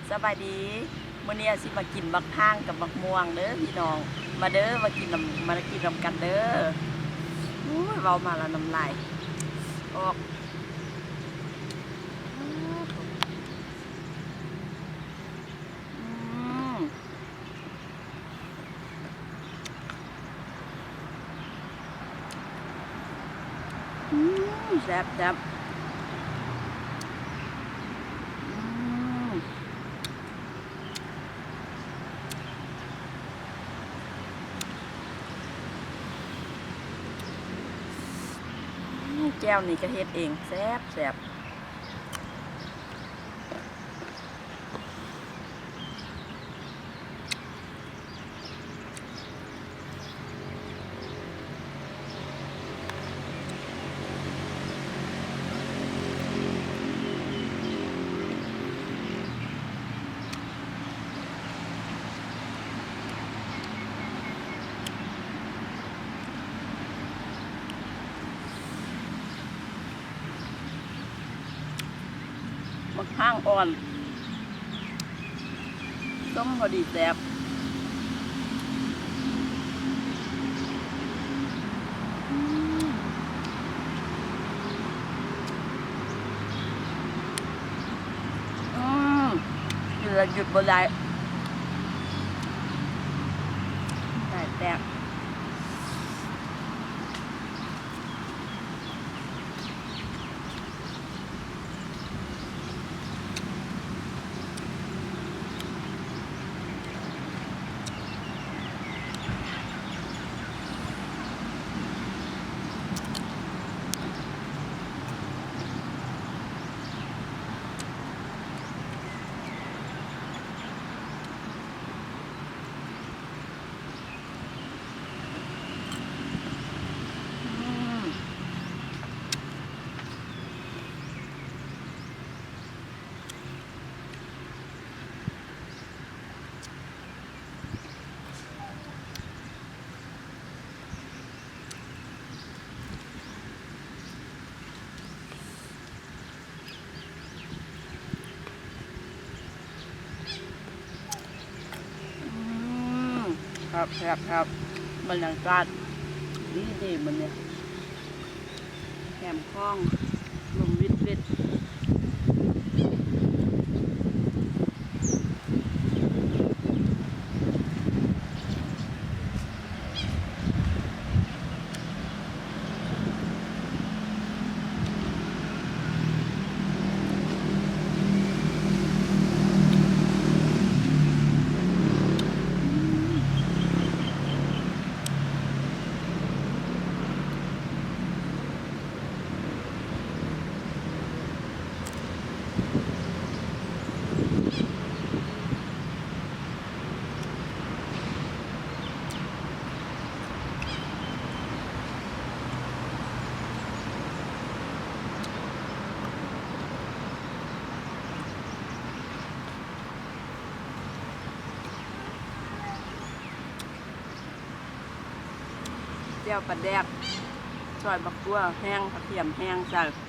ສະບາຍດີ ມື້ນີ້ຊິມາກິນບັກພ້າງກັບບັກມ່ວງເດີພີ່ນ້ອງ ມາເດີ ມາກິນນຳ ມາກິນນຳກັນເດີ. ໂອ້ຍ ເວົ້າມາແລ້ວນ້ຳລາຍອອກ. ອືມ ອືມ ແຊບໆ ອືມ ແຈ່ວນີ້ກະເຮັດເອງ ແຊບໆ. ບັກພ້າງອ່ອນ ສົ້ມພໍດີແຊບ. ອືມ ອືມ ກິນແລ້ວຢຸດບໍ່ໄດ້ ຕາຍແຕກ. ອືມ ແຊບໆ ບັນຍາກາດດີໆ ມື້ນີ້ ແຄມຂອງ ລົມວິດໆ. ແຈ່ວປາແດກ ຊອຍບັກຕົວແຫ້ງ ກະທຽມແຫ້ງໃສ່.